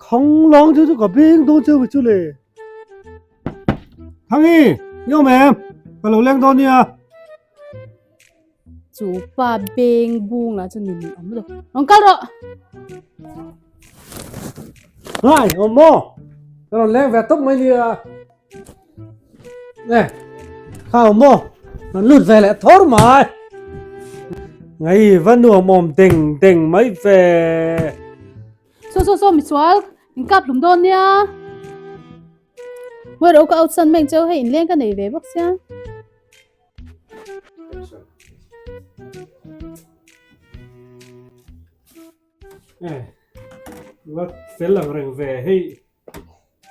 Khang lawng chu chu ka beng dawn cheu chu le. Thangi, i awm em? Ka lo leng dawn nia. Chu pa beng bung lah chu ni ni awm lo. Rawn kal rawh. Ngai, awm maw? Ka rawn leng ve tawp mai nia. Nè, kha awm maw? Rawn lut ve leh thawr mai. Ngai va nuam awm deng deng mai ve. Saw saw saw misual, in kap hlum dawn nia. Ngawi rawh u ka out san mai ang cheu hei inleng ka nei ve bawk sia. Eh, va fel ang reng ve hei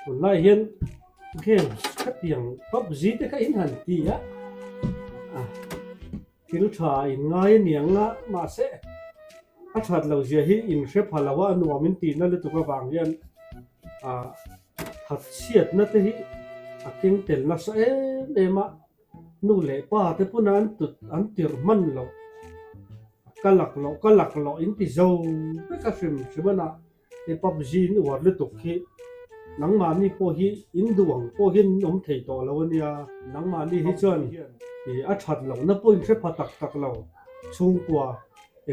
tunlai hian games khatiang PUBG te kha in han ti a, thil tha in ngai aniang a mahse a that loh zia hi in hre pha lo a a nuam in tihna lutuk avang hian ah that chhiatna te hi a keng tel nasa em em a. Nu leh pa te pawn an tut an tirh hman loh ka lak loh ka lak loh in ti zo vek a hrim hrim a nah he PUBG in uar lutuk hi nangmahni pawh hi in duh ang pawh hian in awm thei tawh lo a nia nangmahni hi chuan ih a that lohna pawh in hre pha tak tak lo chhungkua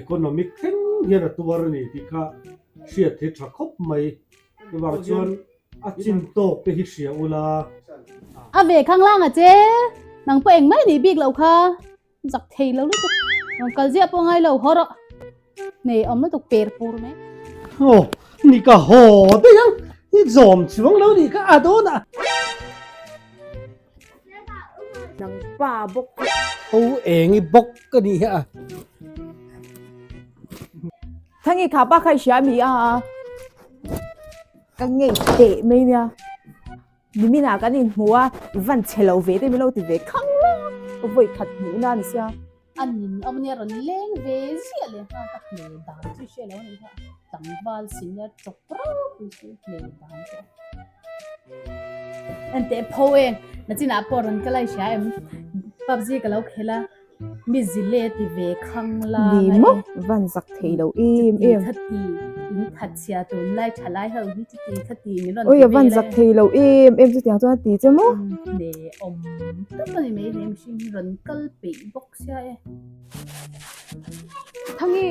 economic thleng hian a tuar a ni tih kha hriat hi tha khawp mai chuvang chuan A chin tawk te hi hria ula. A ve khang lang a che. Nang pawh engmah i nih bik loh kha. Zak thei lo lutuk. Rawn kal ziah pawh ngai lo haw rawh. Nei awm lutuk per pur mai. Aw, ni ka haw daih ang. I zawm chuang lo nih kha a dawn a. Nang pa bawk. Ho eng i bawk ka nih hi a. Thangi kha pa kha i hria mi a. Ka ngei teh mai nia. Nimin ah kan inhmu a, i van chhe lo ve te min lo ti ve khang la. Ka vawi khat hmuh na ni sia. A nin awm nia rawn leng ve ziah leh nghal ka hne dan chu i hria lo a ni kha. Tlangval senior chawp ropui chu hne dan chu. Enteh pho e, nachinah pawh rawn ka la i hria em? PUBG ka lo khel a. Mi zile ti ve khang la Ni maw van zak thei lo em em. Chuti khati in khat chhia tun lai tha lai ho hi chuti khati min rawn Oi ti a van vel zak e. thei lo em em chutiang chuan a ti che maw. Ne awm tak a ni mai he mihring hi rawn kal peih bawk sia e. Thangi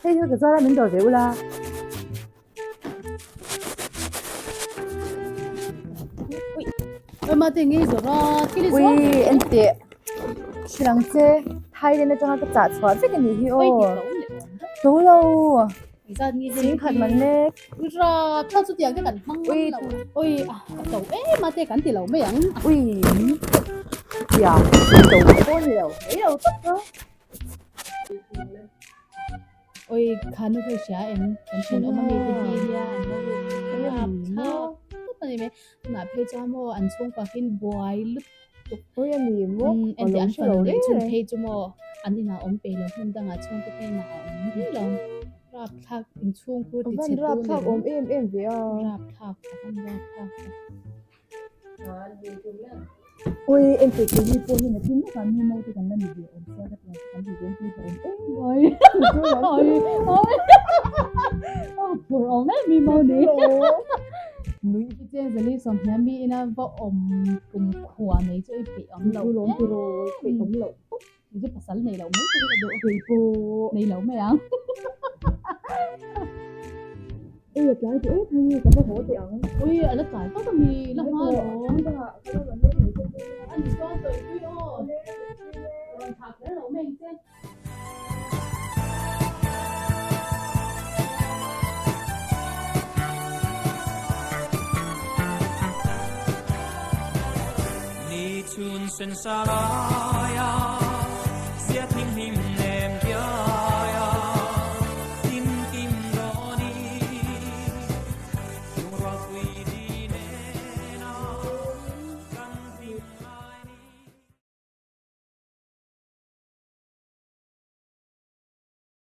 hei hi ka zuar a min dawr ve ula. Oi mate ngei zawr a thil i zuar Ui enteh hrilang che Thailand atanga ka chah chhuah vek anih hi aw to lo singkhat man lek Ui ra thla chu tiang te kan hmang ngam lo ui a to em a te kan ti lo mai ang ui tiang to pawh ni lo mai lo tak a. Oi khanu kha i hria em kan then awm ami te hi nia an lo rap thlak tawp ani mai tunah phei chuan maw an chhungkua khin buai lutuk Oi ani maw engti an fanu leh chhun phei chu maw an inah awm peih lo hmun dangah chhungte hnenah a awm rih lo rap thlak inchhungkhur ti chhe tu rap thlak awm em em ve a rap thlak tak an rap thlak tak. Ui engti ke hi pawh hi nakin lawkah mi mo te kan la ni ve awm sia ka ti ang chu kan ti dawn pui ta awm em Oi oi oi phur awm em mi mo ni Nui i chen zali sawmhnia mi ina va awm kum khua nei chu i peih awm loh Chu lawm tur aw peih awm loh tawp Chu pasal nei loh mai chu ka duh Kei pawh nei lo mai ang. Ei a tlai tawh em hei ka va haw teh ang. Ui a la tlai vak ami la hma lawm. Ka lo rawn leng leh tawh dawn a. A ni chuan tawih pui aw. Rawn thah kher lo mai ang che. Ni chhun sen sala.